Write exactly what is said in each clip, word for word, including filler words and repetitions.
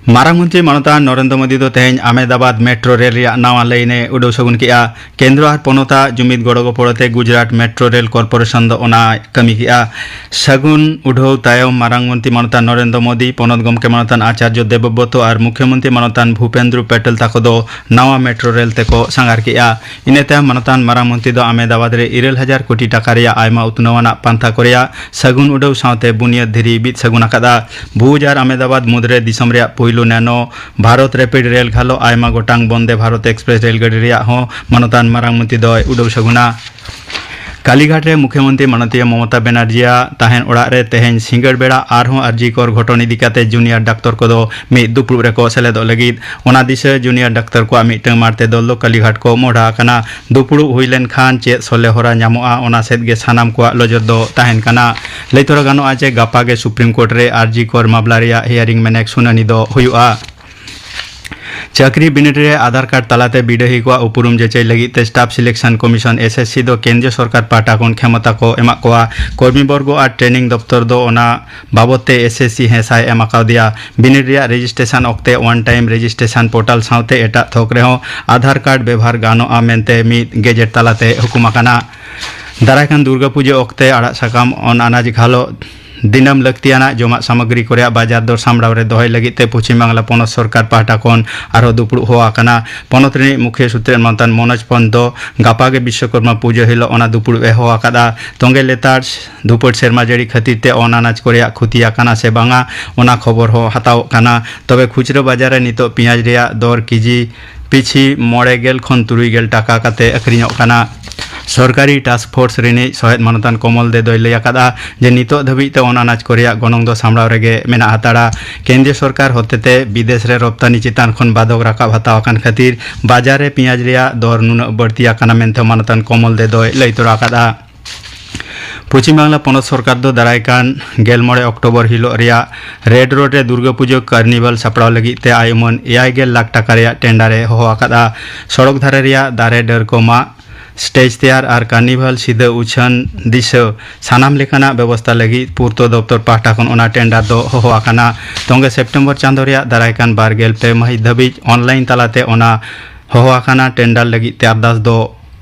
ᱢᱟᱨᱟᱝ ᱢᱚᱱᱛᱨᱤ ᱢᱟᱱᱚᱛᱟᱱ ᱱᱚᱨᱮᱱᱫᱨᱚ ᱢᱳᱫᱤ ᱫᱚ ᱛᱮᱦᱮᱧ ᱟᱦᱢᱮᱫᱟᱵᱟᱫᱽ ᱢᱮᱴᱨᱳ ᱨᱮᱞ ᱨᱮᱭᱟᱜ ᱱᱟᱣᱟ ᱞᱟᱭᱤᱱ ᱮ ᱩᱰᱟᱹᱣ ᱥᱟᱹᱜᱩᱱ ᱠᱮᱫᱼᱟ᱾ ᱠᱮᱱᱫᱨᱚ ᱟᱨ ᱯᱚᱱᱚᱛᱟᱜ ᱡᱩᱢᱤᱫ ᱜᱚᱲᱚ ᱜᱚᱯᱚᱲᱚ ᱛᱮ ᱜᱩᱡᱽᱨᱟᱴ ᱢᱮᱴᱨᱳ ᱨᱮᱞ ᱠᱚᱨᱯᱳᱨᱮᱥᱚᱱ ᱫᱚ ᱚᱱᱟᱭ ᱠᱟᱹᱢᱤ ᱠᱮᱫᱼᱟ᱾ ᱥᱟᱹᱜᱩᱱ ᱩᱰᱷᱟᱹᱣ ᱛᱟᱭᱚᱢ ᱢᱟᱨᱟᱝ ᱢᱚᱱᱛᱨᱤ ᱢᱟᱱᱚᱛᱟᱱ ᱱᱚᱨᱮᱱᱫᱨᱚ ᱢᱳᱫᱤ, ᱯᱚᱱᱚᱛ ᱜᱚᱢᱠᱮ ᱢᱟᱱᱚᱛᱟᱱ ᱟᱪᱟᱨᱡᱚ ᱫᱮᱵᱚᱵᱨᱚᱛᱚ ᱟᱨ ᱢᱩᱠᱷᱭᱚᱢᱚᱱᱛᱨᱤ ᱢᱟᱱᱚᱛᱟᱱ ᱵᱷᱩᱯᱮᱱᱫᱨᱚ ᱯᱮᱴᱮᱞ ᱛᱟᱠᱚ ᱫᱚ ᱱᱟᱣᱟ ᱢᱮᱴᱨᱳ ᱨᱮᱞ ᱛᱮᱠᱚ ᱥᱟᱸᱜᱷᱟᱨ ᱠᱮᱫᱼᱟ᱾ ᱤᱱᱟᱹ ᱛᱟᱭᱚᱢ ᱢᱟᱱᱚᱛᱟᱱ ᱢᱟᱨᱟᱝ ᱢᱚᱱᱛᱨᱤ ᱫᱚ ᱟᱦᱢᱮᱫᱟᱵᱟᱫᱽ ᱨᱮ ᱤᱨᱟᱹᱞ ᱦᱟᱡᱟᱨ ᱠᱳᱴᱤ ᱴᱟᱠᱟ ᱨᱮᱭᱟᱜ ᱟᱭᱢᱟ ᱩᱛᱱᱟᱹᱣ ᱟᱱᱟᱜ ᱯᱟᱱᱛᱷᱟ ᱠᱚ ᱨᱮᱭᱟᱜ ᱥᱟᱹᱜᱩᱱ ᱩᱰᱟᱹᱣ ᱥᱟᱶᱛᱮ ᱵᱩᱱᱤᱭᱟᱹᱫ ᱫᱷᱤᱨᱤ ᱵᱤᱫ ᱥᱟᱹᱜᱩᱱ ᱟᱠᱟᱫᱼᱟ᱾ ᱵᱷᱩᱡᱽ ᱟᱨ ᱟᱦᱢᱮᱫᱟᱵᱟᱫᱽ ᱢᱩᱫᱽᱨᱮ ᱫᱤᱥᱚᱢ ᱨᱮᱭᱟᱜ ᱯᱩᱭᱞᱩ ᱱᱮᱱᱳ ᱵᱷᱟᱨᱚᱛ ᱨᱮᱯᱤᱰ ᱨᱮᱞ ᱜᱷᱟᱞᱚ ᱟᱭᱢᱟ ᱜᱚᱴᱟᱝ ᱵᱚᱱᱫᱮ ᱵᱷᱟᱨᱚᱛ ᱮᱠᱥᱯᱨᱮᱥ ᱨᱮᱞ ᱜᱟᱹᱰᱤ ᱨᱮᱭᱟᱜ ᱦᱚᱸ ᱢᱟᱱᱚᱛᱟᱱ ᱢᱟᱨᱟᱝ ᱢᱚᱱᱛᱨᱤ ᱫᱚᱭ ᱩᱰᱟᱹᱣ ᱥᱟᱹᱜᱩᱱᱟ᱾ ᱠᱟᱞᱤᱜᱷᱟᱴ ᱨᱮ ᱢᱩᱠᱷᱭᱚᱢᱚᱱᱛᱨᱤ ᱢᱟᱱᱚᱛᱤᱭᱟᱹ ᱢᱚᱢᱚᱛᱟ ᱵᱮᱱᱟᱨᱡᱤᱭᱟᱜ ᱛᱟᱦᱮᱱ ᱚᱲᱟᱜ ᱨᱮ ᱛᱮᱦᱮᱧ ᱥᱤᱸᱜᱟᱹᱲ ᱵᱮᱲᱟ ᱟᱨᱦᱚᱸ ᱟᱨᱡᱤ ᱠᱚᱨ ᱜᱷᱚᱴᱚᱱ ᱤᱫᱤ ᱠᱟᱛᱮ ᱡᱩᱱᱤᱭᱟᱨ ᱰᱟᱠᱛᱚᱨ ᱠᱚᱫᱚ ᱢᱤᱫ ᱫᱩᱯᱲᱩᱵ ᱨᱮᱠᱚ ᱥᱮᱞᱮᱫᱚᱜ ᱞᱟᱹᱜᱤᱫ᱾ ᱚᱱᱟ ᱫᱤᱥᱟᱹ ᱡᱩᱱᱤᱭᱟᱨ ᱰᱟᱠᱛᱚᱨ ᱠᱚᱣᱟᱜ ᱢᱤᱫᱴᱟᱝ ᱢᱟᱲᱛᱮ ᱫᱚᱞ ᱫᱚ ᱠᱟᱞᱤᱜᱷᱟᱴ ᱠᱚ ᱢᱚᱦᱰᱟ ᱟᱠᱟᱱᱟ᱾ ᱫᱩᱯᱲᱩᱵ ᱦᱩᱭ ᱞᱮᱱᱠᱷᱟᱱ ᱪᱮᱫ ᱥᱚᱞᱦᱮ ᱦᱚᱨᱟ ᱧᱟᱢᱚᱜᱼᱟ, ᱚᱱᱟ ᱥᱮᱫ ᱜᱮ ᱥᱟᱱᱟᱢ ᱠᱚᱣᱟᱜ ᱱᱚᱡᱚᱨ ᱫᱚ ᱛᱟᱦᱮᱱ ᱠᱟᱱᱟ᱾ ᱞᱟᱹᱭ ᱛᱚᱨᱟ ᱜᱟᱱᱚᱜᱼᱟ ᱡᱮ ᱜᱟᱯᱟ ᱜᱮ ᱥᱩᱯᱨᱤᱢ ᱠᱳᱨᱴ ᱨᱮ ᱟᱨᱡᱤ ᱠᱚᱨ ᱢᱟᱢᱞᱟ ᱨᱮᱭᱟᱜ ᱦᱤᱭᱟᱨᱤᱝ ᱢᱮᱱᱮᱠ ᱥᱩᱱᱟᱹᱱᱤ ᱫᱚ ᱦᱩᱭᱩᱜᱼᱟ᱾ ᱪᱟᱹᱠᱨᱤ ᱵᱤᱱᱤᱰ ᱨᱮ ᱟᱫᱷᱟᱨ ᱠᱟᱨᱰ ᱛᱟᱞᱟᱛᱮ ᱵᱤᱰᱟᱹᱦᱤ ᱠᱚᱣᱟᱜ ᱩᱯᱨᱩᱢ ᱡᱟᱪᱟᱭ ᱞᱟᱹᱜᱤᱫ ᱛᱮ staff selection commission, S S C, ᱫᱚ ᱠᱮᱱᱫᱨᱚ ᱥᱚᱨᱠᱟᱨ ᱯᱟᱦᱴᱟ ᱠᱷᱚᱱ ᱠᱷᱮᱢᱚᱛᱟ ᱠᱚ ᱮᱢᱟᱜ ᱠᱚᱣᱟ᱾ ᱠᱚᱨᱢᱤ ᱵᱚᱨᱜᱚ ᱟᱨ ᱴᱨᱮᱱᱤᱝ ᱫᱚᱯᱛᱚᱨ ᱫᱚ ᱚᱱᱟ ᱵᱟᱵᱚᱫ ᱛᱮ ᱮᱥ ᱮᱥ ᱥᱤ ᱦᱮᱸᱥᱟᱭ ᱮᱢ ᱟᱠᱟᱣᱫᱮᱭᱟ᱾ ᱵᱤᱱᱤᱰ ᱨᱮᱭᱟᱜ ᱨᱮᱡᱤᱥᱴᱨᱮᱥᱚᱱ ᱚᱠᱛᱮ ᱚᱣᱟᱱ ᱴᱟᱭᱤᱢ ᱨᱮᱡᱤᱥᱴᱨᱮᱥᱚᱱ ᱯᱳᱨᱴᱟᱞ ᱥᱟᱶᱛᱮ ᱮᱴᱟᱜ ᱛᱷᱚᱠ ᱨᱮᱦᱚᱸ ᱟᱫᱷᱟᱨ ᱠᱟᱨᱰ ᱵᱮᱵᱷᱟᱨ ᱜᱟᱱᱚᱜᱼᱟ ᱢᱮᱱᱛᱮ ᱢᱤᱫ ᱜᱮᱡᱮᱴ ᱛᱟᱞᱟᱛᱮ ᱦᱩᱠᱩᱢ ᱟᱠᱟᱱᱟ᱾ ᱫᱟᱨᱟᱭ ᱠᱟᱱ ᱫᱩᱨᱜᱟᱹ ᱯᱩᱡᱟᱹ ᱚᱠᱛᱮ ᱟᱲᱟᱜ ᱥᱟᱠᱟᱢ, ᱚᱱ ᱟᱱᱟᱡ ᱜᱷᱟᱞᱚ, ᱫᱤᱱᱟᱹᱢ ᱞᱟᱹᱠᱛᱤᱭᱟᱱᱟᱜ ᱡᱚᱢᱟᱜ ᱥᱟᱢᱚᱜᱨᱤ ᱠᱚ ᱨᱮᱭᱟᱜ ᱵᱟᱡᱟᱨ ᱫᱚᱨ ᱥᱟᱢᱵᱲᱟᱣ ᱨᱮ ᱫᱚᱦᱚᱭ ᱞᱟᱹᱜᱤᱫ ᱛᱮ ᱯᱚᱪᱷᱤᱢ ᱵᱟᱝᱞᱟ ᱯᱚᱱᱚᱛ ᱥᱚᱨᱠᱟᱨ ᱯᱟᱦᱴᱟ ᱠᱷᱚᱱ ᱟᱨᱦᱚᱸ ᱫᱩᱯᱲᱩᱵ ᱦᱚᱦᱚ ᱟᱠᱟᱱᱟ᱾ ᱯᱚᱱᱚᱛ ᱨᱤᱱᱤᱡ ᱢᱩᱠᱷᱤᱭᱟᱹ ᱥᱩᱛᱨᱮᱛ ᱢᱟᱱᱚᱛᱟᱱ ᱢᱚᱱᱳᱡᱽ ᱯᱚᱱᱛ ᱫᱚ ᱜᱟᱯᱟ ᱜᱮ ᱵᱤᱥᱥᱚᱠᱚᱨᱢᱟ ᱯᱩᱡᱟᱹ ᱦᱤᱞᱳᱜ ᱚᱱᱟ ᱫᱩᱯᱲᱩᱵ ᱮ ᱦᱚᱦᱚ ᱟᱠᱟᱫᱼᱟ᱾ ᱛᱚᱸᱜᱮ ᱞᱮᱛᱟᱲ ᱫᱷᱩᱯᱟᱹᱲ ᱥᱮᱨᱢᱟ ᱡᱟᱹᱲᱤ ᱠᱷᱟᱹᱛᱤᱨ ᱛᱮ ᱚᱱ ᱟᱱᱟᱡ ᱠᱚ ᱨᱮᱭᱟᱜ ᱠᱷᱚᱛᱤ ᱟᱠᱟᱱᱟ ᱥᱮ ᱵᱟᱝᱟ, ᱚᱱᱟ ᱠᱷᱚᱵᱚᱨ ᱦᱚᱸ ᱦᱟᱛᱟᱣᱚᱜ ᱠᱟᱱᱟ᱾ ᱛᱚᱵᱮ ᱠᱷᱩᱪᱨᱟᱹ ᱵᱟᱡᱟᱨ ᱨᱮ ᱱᱤᱛᱚᱜ ᱯᱮᱸᱭᱟᱡᱽ ᱨᱮᱭᱟᱜ ᱫᱚᱨ ᱠᱮᱡᱤ ᱯᱤᱪᱷᱤ ᱢᱚᱬᱮ ᱜᱮᱞ ᱠᱷᱚᱱ ᱛᱩᱨᱩᱭ ᱜᱮᱞ ᱴᱟᱠᱟ ᱠᱟᱛᱮ ᱟᱹᱠᱷᱨᱤᱧᱚᱜ ᱠᱟᱱᱟ᱾ ᱥᱚᱨᱠᱟᱨᱤ ᱴᱟᱥᱠ ᱯᱷᱳᱨᱥ ᱨᱤᱱᱤᱡ ᱥᱚᱦᱮᱫ ᱢᱟᱱᱚᱛᱟᱱ ᱠᱚᱢᱚᱞ ᱫᱮ ᱫᱚᱭ ᱞᱟᱹᱭ ᱟᱠᱟᱫᱼᱟ ᱡᱮ ᱱᱤᱛᱚᱜ ᱫᱷᱟᱹᱵᱤᱡ ᱛᱮ ᱚᱱ ᱟᱱᱟᱡ ᱠᱚ ᱨᱮᱭᱟᱜ ᱜᱚᱱᱚᱝ ᱫᱚ ᱥᱟᱢᱵᱲᱟᱣ ᱨᱮᱜᱮ ᱢᱮᱱᱟᱜ ᱦᱟᱛᱟᱲᱟ᱾ ᱠᱮᱱᱫᱨᱤᱭᱚ ᱥᱚᱨᱠᱟᱨ ᱦᱚᱛᱮᱛᱮ ᱵᱤᱫᱮᱥ ᱨᱮ ᱨᱚᱯᱛᱟᱱᱤ ᱪᱮᱛᱟᱱ ᱠᱷᱚᱱ ᱵᱟᱫᱷᱚᱠ ᱨᱟᱠᱟᱵ ᱦᱟᱛᱟᱣ ᱟᱠᱟᱱ ᱠᱷᱟᱹᱛᱤᱨ ᱵᱟᱡᱟᱨ ᱨᱮ ᱯᱮᱸᱭᱟᱡᱽ ᱨᱮᱭᱟᱜ ᱫᱚᱨ ᱱᱩᱱᱟᱹᱜ ᱵᱟᱹᱲᱛᱤ ᱟᱠᱟᱱᱟ ᱢᱮᱱᱛᱮ ᱢᱟᱱᱚᱛᱟᱱ ᱠᱚᱢᱚᱞ ᱫᱮ ᱫᱚᱭ ᱞᱟᱹᱭ ᱛᱚᱨᱟ ᱟᱠᱟᱫᱼᱟ᱾ ᱯᱚᱪᱷᱤᱢ ᱵᱟᱝᱞᱟ ᱯᱚᱱᱚᱛ ᱥᱚᱨᱠᱟᱨ ᱫᱚ ᱫᱟᱨᱟᱭ ᱠᱟᱱ ᱜᱮᱞ ᱢᱚᱬᱮ ᱚᱠᱴᱳᱵᱚᱨ ᱦᱤᱞᱳᱜ ᱨᱮᱭᱟᱜ ᱨᱮᱰ ᱨᱳᱰ ᱨᱮ ᱫᱩᱨᱜᱟᱹ ᱯᱩᱡᱟᱹ ᱠᱟᱨᱱᱤᱵᱟᱞ ᱥᱟᱯᱲᱟᱣ ᱞᱟᱹᱜᱤᱫ ᱛᱮ ᱟᱭ ᱩᱢᱟᱹᱱ ᱮᱭᱟᱭ ᱜᱮᱞ ᱞᱟᱠᱷ ᱴᱟᱠᱟ ᱨᱮᱭᱟᱜ ᱴᱮᱱᱰᱟᱨ ᱮ ᱦᱚᱦᱚ ᱟᱠᱟᱫᱼᱟ᱾ ᱥᱚᱲᱚᱠ ᱫᱷᱟᱨᱮ ᱨᱮᱭᱟᱜ ᱫᱟᱨᱮ ᱰᱟᱹᱨ ᱠᱚ ᱢᱟᱜ ᱥᱴᱮᱡᱽ ᱛᱮᱭᱟᱨ ᱟᱨ ᱠᱟᱨᱱᱤᱵᱷᱟᱞ ᱥᱤᱫᱟᱹ ᱩᱪᱷᱟᱹᱱ ᱫᱤᱥᱟᱹ ᱥᱟᱱᱟᱢ ᱞᱮᱠᱟᱱᱟᱜ ᱵᱮᱵᱚᱥᱛᱟ ᱞᱟᱹᱜᱤᱫ ᱯᱩᱨᱛᱚ ᱫᱚᱯᱛᱚᱨ ᱯᱟᱦᱴᱟ ᱠᱷᱚᱱ ᱚᱱᱟ ᱴᱮᱱᱰᱟᱨ ᱫᱚ ᱦᱚᱦᱚ ᱟᱠᱟᱱᱟ᱾ ᱛᱚᱝᱜᱮ ᱥᱮᱯᱴᱮᱢᱵᱚᱨ ᱪᱟᱸᱫᱚ ᱨᱮᱭᱟᱜ ᱫᱟᱨᱟᱭ ᱠᱟᱱ ᱵᱟᱨ ᱜᱮᱞ ᱯᱮ ᱢᱟᱹᱦᱤᱛ ᱫᱷᱟᱹᱵᱤᱡ ᱚᱱᱞᱟᱭᱤᱱ ᱛᱟᱞᱟᱛᱮ ᱚᱱᱟ ᱦᱚᱦᱚ ᱟᱠᱟᱱᱟ ᱴᱮᱱᱰᱟᱨ ᱞᱟᱹᱜᱤᱫ ᱛᱮ ᱟᱨᱫᱟᱥ ᱫᱚ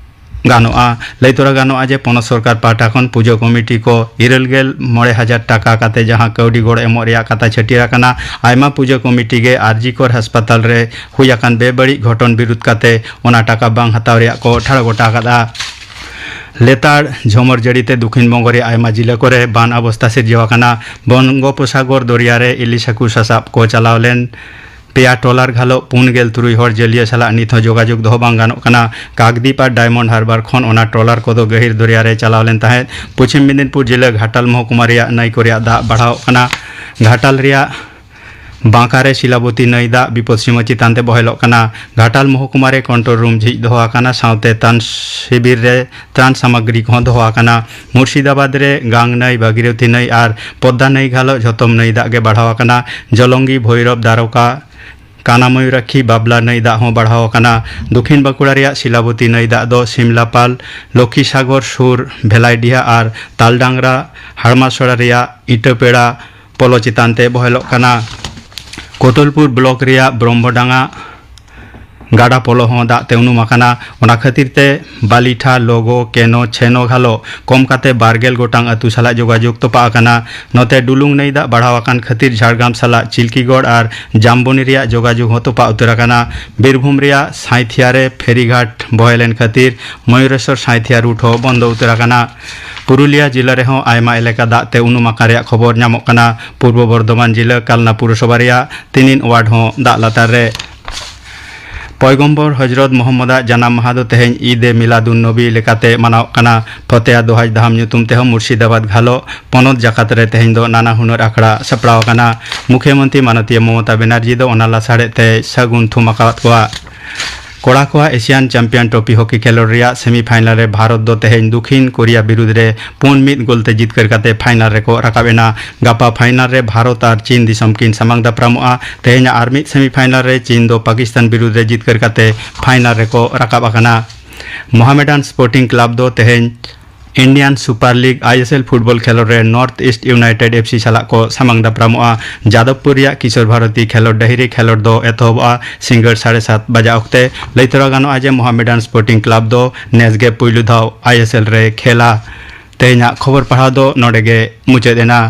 ᱜᱟᱱᱚᱜᱼᱟ᱾ ᱞᱟᱹᱭ ᱛᱚᱨᱟ ᱜᱟᱱᱚᱜᱼᱟ ᱡᱮ ᱯᱚᱱᱚᱛ ᱥᱚᱨᱠᱟᱨ ᱯᱟᱦᱴᱟ ᱠᱷᱚᱱ ᱯᱩᱡᱟᱹ ᱠᱚᱢᱤᱴᱤ ᱠᱚ ᱤᱨᱟᱹᱞ ᱜᱮᱞ ᱢᱚᱬᱮ ᱦᱟᱡᱟᱨ ᱴᱟᱠᱟ ᱠᱟᱛᱮ ᱡᱟᱦᱟᱸ ᱠᱟᱹᱣᱰᱤ ᱜᱚᱲᱚ ᱮᱢᱚᱜ ᱨᱮᱭᱟᱜ ᱠᱟᱛᱷᱟ ᱪᱷᱟᱹᱴᱭᱟᱹᱨ ᱟᱠᱟᱱᱟ᱾ ᱟᱭᱢᱟ ᱯᱩᱡᱟᱹ ᱠᱚᱢᱤᱴᱤ ᱜᱮ ᱟᱨᱡᱤ ᱠᱚᱨ ᱦᱟᱥᱯᱟᱛᱟᱞ ᱨᱮ ᱦᱩᱭ ᱟᱠᱟᱱ ᱵᱮᱵᱟᱹᱲᱤᱡ ᱜᱷᱚᱴᱚᱱ ᱵᱤᱨᱩᱫᱷ ᱠᱟᱛᱮ ᱚᱱᱟ ᱴᱟᱠᱟ ᱵᱟᱝ ᱦᱟᱛᱟᱣ ᱨᱮᱭᱟᱜ ᱠᱚ ᱴᱷᱟᱲᱚ ᱜᱚᱴᱟ ᱟᱠᱟᱫᱼᱟ᱾ ᱞᱮᱛᱟᱲ ᱡᱷᱚᱢᱚᱨ ᱡᱟᱹᱲᱤ ᱛᱮ ᱫᱚᱠᱷᱤᱱ ᱵᱚᱝᱜᱚ ᱨᱮᱭᱟᱜ ᱟᱭᱢᱟ ᱡᱤᱞᱟᱹ ᱠᱚᱨᱮ ᱵᱟᱱ ᱚᱵᱚᱥᱛᱟ ᱥᱤᱨᱡᱟᱹᱣ ᱟᱠᱟᱱᱟ᱾ ᱵᱚᱝᱜᱳᱯᱚᱥᱟᱜᱚᱨ ᱫᱚᱨᱭᱟ ᱨᱮ ᱤᱞᱤᱥ ᱦᱟᱹᱠᱩ ᱥᱟᱥᱟᱵ ᱠᱚ ᱪᱟᱞᱟᱣ ᱞᱮᱱ ᱯᱮᱭᱟ ᱴᱨᱚᱞᱟᱨ ᱜᱷᱟᱞᱚᱜ ᱯᱩᱱ ᱜᱮᱞ ᱛᱩᱨᱩᱭ ᱦᱚᱲ ᱡᱟᱹᱞᱤᱭᱟᱹ ᱥᱟᱞᱟᱜ ᱱᱤᱛ ᱦᱚᱸ ᱡᱳᱜᱟᱡᱳᱜᱽ ᱫᱚᱦᱚ ᱵᱟᱝ ᱜᱟᱱᱚᱜ ᱠᱟᱱᱟ᱾ ᱠᱟᱠᱫᱤᱯ ᱟᱨ ᱰᱟᱭᱢᱚᱱᱰ ᱦᱟᱨᱵᱟᱨ ᱠᱷᱚᱱ ᱚᱱᱟ ᱴᱨᱚᱞᱟᱨ ᱠᱚᱫᱚ ᱜᱟᱹᱦᱤᱨ ᱫᱚᱨᱭᱟ ᱨᱮ ᱪᱟᱞᱟᱣ ᱞᱮᱱ ᱛᱟᱦᱮᱸᱫ᱾ ᱯᱚᱪᱷᱤᱢ ᱢᱮᱫᱤᱱᱯᱩᱨ ᱡᱤᱞᱟᱹ ᱜᱷᱟᱴᱟᱞ ᱢᱚᱦᱠᱩᱢᱟ ᱨᱮᱭᱟᱜ ᱱᱟᱹᱭ ᱠᱚ ᱨᱮᱭᱟᱜ ᱫᱟᱜ ᱵᱟᱲᱦᱟᱣᱚᱜ ᱠᱟᱱᱟ᱾ ᱜᱷᱟᱴᱟᱞ ᱨᱮᱭᱟᱜ ᱵᱟᱸᱠᱟ ᱨᱮ ᱥᱤᱞᱟᱵᱚᱛᱤ ᱱᱟᱹᱭ ᱫᱟᱜ ᱵᱤᱯᱚᱫ ᱥᱤᱢᱟᱹ ᱪᱮᱛᱟᱱ ᱛᱮ ᱵᱚᱦᱮᱞᱚᱜ ᱠᱟᱱᱟ᱾ ᱜᱷᱟᱴᱟᱞ ᱢᱚᱦᱠᱩᱢᱟ ᱨᱮ ᱠᱚᱱᱴᱨᱳᱞ ᱨᱩᱢ ᱡᱷᱤᱡ ᱫᱚᱦᱚ ᱟᱠᱟᱱᱟ, ᱥᱟᱶᱛᱮ ᱛᱟᱱ ᱥᱤᱵᱤᱨ ᱨᱮ ᱛᱨᱟᱱ ᱥᱟᱢᱟᱜᱨᱤ ᱠᱚᱦᱚᱸ ᱫᱚᱦᱚ ᱟᱠᱟᱱᱟ᱾ ᱢᱩᱨᱥᱤᱫᱟᱵᱟᱫᱽ ᱨᱮ ᱜᱟᱝ ᱱᱟᱹᱭ, ᱵᱷᱟᱜᱤᱨᱚᱛᱷᱤ ᱱᱟᱹᱭ ᱟᱨ ᱯᱚᱫᱽᱫᱟ ᱱᱟᱹᱭ ᱜᱷᱟᱞᱚᱜ ᱡᱷᱚᱛᱚᱢ ᱱᱟᱹᱭ ᱫᱟᱜ ᱜᱮ ᱵᱟᱲᱦᱟᱣ ᱟᱠᱟᱱᱟ᱾ ᱡᱚᱞᱚᱝᱜᱤ, ᱵᱷᱳᱭᱨᱚᱵᱽ, ᱫᱟᱨᱚᱠᱟ, ᱠᱟᱱᱟᱢᱚᱭᱩᱨᱟᱠᱷᱤ, ᱵᱟᱵᱞᱟ ᱱᱟᱹᱭ ᱫᱟᱜ ᱦᱚᱸ ᱵᱟᱲᱦᱟᱣ ᱟᱠᱟᱱᱟ᱾ ᱫᱚᱠᱷᱤᱱ ᱵᱟᱸᱠᱩᱲᱟ ᱨᱮᱭᱟᱜ ᱥᱤᱞᱟᱵᱚᱛᱤ ᱱᱟᱹᱭ ᱫᱟᱜ ᱫᱚ ᱥᱤᱢᱞᱟᱯᱟᱞ, ᱞᱚᱠᱠᱷᱤᱥᱟᱜᱚᱨ ᱥᱩᱨ ᱵᱷᱮᱞᱟᱭᱰᱤᱦᱟ ᱟᱨ ᱛᱟᱞᱰᱟᱝᱨᱟ ᱦᱟᱲᱢᱟᱥᱚᱲᱟ ᱨᱮᱭᱟᱜ ᱤᱴᱟᱹᱯᱮᱲᱟ ᱯᱚᱞᱚ ᱪᱮᱛᱟᱱ ᱛᱮ ᱵᱚᱦᱮᱞᱚᱜ ᱠᱟᱱᱟ᱾ ᱠᱳᱴᱚᱞᱯᱩᱨ ᱵᱞᱚᱠ ᱨᱮᱭᱟᱜ ᱵᱨᱚᱦᱢᱚᱰᱟᱸᱜᱟ ᱜᱟᱰᱟ ᱯᱚᱞᱚ ᱦᱚᱸ ᱫᱟᱜ ᱛᱮ ᱩᱱᱩᱢ ᱟᱠᱟᱱᱟ᱾ ᱚᱱᱟ ᱠᱷᱟᱹᱛᱤᱨ ᱛᱮ ᱵᱟᱞᱤᱴᱷᱟ, ᱞᱚᱜᱚ, ᱠᱮᱱᱚ, ᱪᱷᱮᱱᱚ ᱜᱷᱟᱞᱚ ᱠᱚᱢ ᱠᱟᱛᱮ ᱵᱟᱨ ᱜᱮᱞ ᱜᱚᱴᱟᱝ ᱟᱹᱛᱩ ᱥᱟᱞᱟᱜ ᱡᱳᱜᱟᱡᱳᱜᱽ ᱛᱚᱯᱟᱜ ᱟᱠᱟᱱᱟ᱾ ᱱᱚᱛᱮ ᱰᱩᱞᱩᱝ ᱱᱟᱹᱭ ᱫᱟᱜ ᱵᱟᱲᱦᱟᱣ ᱟᱠᱟᱱ ᱠᱷᱟᱹᱛᱤᱨ ᱡᱷᱟᱲᱜᱨᱟᱢ ᱥᱟᱞᱟᱜ ᱪᱤᱞᱠᱤᱜᱚᱲ ᱟᱨ ᱡᱟᱢᱵᱚᱱᱤ ᱨᱮᱭᱟᱜ ᱡᱳᱜᱟᱡᱳᱜᱽ ᱦᱚᱸ ᱛᱚᱯᱟᱜ ᱩᱛᱟᱹᱨ ᱟᱠᱟᱱᱟ᱾ ᱵᱤᱨᱵᱷᱩᱢ ᱨᱮᱭᱟᱜ ᱥᱟᱸᱭᱛᱷᱤᱭᱟ ᱨᱮ ᱯᱷᱮᱨᱤᱜᱷᱟᱴ ᱵᱚᱦᱮᱞ ᱮᱱ ᱠᱷᱟᱹᱛᱤᱨ ᱢᱚᱭᱩᱨᱮᱥᱣᱚᱨ ᱥᱟᱸᱭᱛᱷᱤᱭᱟ ᱨᱩᱴ ᱦᱚᱸ ᱵᱚᱱᱫᱚ ᱩᱛᱟᱹᱨ ᱟᱠᱟᱱᱟ᱾ ᱯᱩᱨᱩᱞᱤᱭᱟ ᱡᱤᱞᱟᱹ ᱨᱮᱦᱚᱸ ᱟᱭᱢᱟ ᱮᱞᱟᱠᱟ ᱫᱟᱜ ᱛᱮ ᱩᱱᱩᱢ ᱟᱠᱟᱱ ᱨᱮᱭᱟᱜ ᱠᱷᱚᱵᱚᱨ ᱧᱟᱢᱚᱜ ᱠᱟᱱᱟ᱾ ᱯᱩᱨᱵᱚ ᱵᱚᱨᱫᱷᱚᱢᱟᱱ ᱡᱤᱞᱟᱹ ᱠᱟᱞᱱᱟ ᱯᱩᱨᱚᱥᱚᱵᱷᱟ ᱨᱮᱭᱟᱜ ᱛᱤᱱᱤᱱ ᱣᱟᱨᱰ ᱦᱚᱸ ᱫᱟᱜ ᱞᱟᱛᱟᱨ ᱨᱮ᱾ ᱯᱚᱭᱜᱚᱢᱵᱚᱨ ᱦᱚᱡᱨᱚᱛ ᱢᱚᱦᱚᱢᱢᱚᱫᱟᱜ ᱡᱟᱱᱟᱢ ᱢᱟᱦᱟ ᱫᱚ ᱛᱮᱦᱮᱧ ᱤᱫ ᱮ ᱢᱤᱞᱟᱫᱩᱱ ᱱᱚᱵᱤ ᱞᱮᱠᱟᱛᱮ ᱢᱟᱱᱟᱣᱚᱜ ᱠᱟᱱᱟ᱾ ᱯᱷᱚᱛᱮᱭᱟ ᱫᱚᱦᱟᱡᱽ ᱫᱷᱟᱢ ᱧᱩᱛᱩᱢ ᱛᱮᱦᱚᱸ ᱢᱩᱨᱥᱤᱫᱟᱵᱟᱫᱽ ᱜᱷᱟᱞᱚ ᱯᱚᱱᱚᱛ ᱡᱟᱠᱟᱛ ᱨᱮ ᱛᱮᱦᱮᱧ ᱫᱚ ᱱᱟᱱᱟ ᱦᱩᱱᱟᱹᱨ ᱟᱠᱷᱲᱟ ᱥᱟᱯᱲᱟᱣ ᱟᱠᱟᱱᱟ᱾ ᱢᱩᱠᱷᱭᱚᱢᱚᱱᱛᱨᱤ ᱢᱟᱱᱚᱛᱤᱭᱟᱹ ᱢᱚᱢᱚᱛᱟ ᱵᱮᱱᱟᱨᱡᱤ ᱫᱚ ᱚᱱᱟ ᱞᱟᱥᱟᱲᱦᱮᱫ ᱛᱮ ᱥᱟᱹᱜᱩᱱ ᱛᱷᱩᱢ ᱟᱠᱟᱫ ᱠᱚᱣᱟ᱾ ᱠᱚᱲᱟ ᱠᱚᱣᱟᱜ ᱮᱥᱤᱭᱟᱱ ᱪᱟᱢᱯᱤᱭᱟᱱ ᱴᱨᱚᱯᱷᱤ ᱦᱚᱠᱤ ᱠᱷᱮᱞᱳᱰ ᱨᱮᱭᱟᱜ ᱥᱮᱢᱤᱯᱷᱟᱭᱱᱟᱞ ᱨᱮ ᱵᱷᱟᱨᱚᱛ ᱫᱚ ᱛᱮᱦᱮᱧ ᱫᱚᱠᱷᱤᱱ ᱠᱳᱨᱤᱭᱟ ᱵᱤᱨᱩᱫᱽ ᱨᱮ ᱯᱩᱱ ᱢᱤᱫ ᱜᱳᱞ ᱛᱮ ᱡᱤᱛᱠᱟᱹᱨ ᱠᱟᱛᱮ ᱯᱷᱟᱭᱱᱟᱞ ᱨᱮᱠᱚ ᱨᱟᱠᱟᱵ ᱮᱱᱟ᱾ ᱜᱟᱯᱟ ᱯᱷᱟᱭᱱᱟᱞ ᱨᱮ ᱵᱷᱟᱨᱚᱛ ᱟᱨ ᱪᱤᱱ ᱫᱤᱥᱚᱢ ᱠᱤᱱ ᱥᱟᱢᱟᱝ ᱫᱟᱯᱨᱟᱢᱚᱜᱼᱟ᱾ ᱛᱮᱦᱮᱧᱟᱜ ᱟᱨ ᱢᱤᱫ ᱥᱮᱢᱤᱯᱷᱟᱭᱱᱟᱞ ᱨᱮ ᱪᱤᱱ ᱫᱚ ᱯᱟᱠᱤᱥᱛᱟᱱ ᱵᱤᱨᱩᱫᱽ ᱨᱮ ᱡᱤᱛᱠᱟᱹᱨ ᱠᱟᱛᱮ ᱯᱷᱟᱭᱱᱟᱞ ᱨᱮᱠᱚ ᱨᱟᱠᱟᱵ ᱟᱠᱟᱱᱟ᱾ ᱢᱚᱦᱟᱢᱮᱰᱟᱱ ᱥᱯᱳᱨᱴᱤᱝ ᱠᱞᱟᱵᱽ ᱫᱚ ᱛᱮᱦᱮᱧ Indian super league, I S L, football ᱠᱷᱮᱞᱳᱰ ᱨᱮ north East United F C ᱥᱟᱞᱟᱜ ᱠᱚ ᱥᱟᱢᱟᱝ ᱫᱟᱯᱨᱟᱢᱚᱜᱼᱟ᱾ ᱡᱟᱫᱚᱵᱽᱯᱩᱨ ᱨᱮᱭᱟᱜ ᱠᱤᱥᱳᱨ ᱵᱷᱟᱨᱚᱛᱤ ᱠᱷᱮᱞᱳᱰ ᱰᱟᱹᱦᱤ ᱨᱮ ᱠᱷᱮᱞᱳᱰ ᱫᱚ ᱮᱛᱚᱦᱚᱵᱚᱜᱼᱟ ᱥᱤᱸᱜᱟᱹᱲ ᱥᱟᱲᱮ ᱥᱟᱛ ᱵᱟᱡᱟ ᱚᱠᱛᱮ᱾ ᱞᱟᱹᱭ ᱛᱚᱨᱟ ᱜᱟᱱᱚᱜᱼᱟ ᱡᱮ ᱢᱚᱦᱟᱢᱮᱰᱟᱱ ᱥᱯᱳᱨᱴᱤᱝ ᱠᱞᱟᱵᱽ ᱫᱚ ᱱᱮᱥ ᱜᱮ ᱯᱩᱭᱞᱩ ᱫᱷᱟᱣ ᱟᱭ ᱮᱥ ᱮᱞ ᱨᱮ ᱠᱷᱮᱞᱟ᱾ ᱛᱮᱦᱮᱧᱟᱜ ᱠᱷᱚᱵᱚᱨ ᱯᱟᱲᱦᱟᱣ ᱫᱚ ᱱᱚᱰᱮ ᱜᱮ ᱢᱩᱪᱟᱹᱫ ᱮᱱᱟ᱾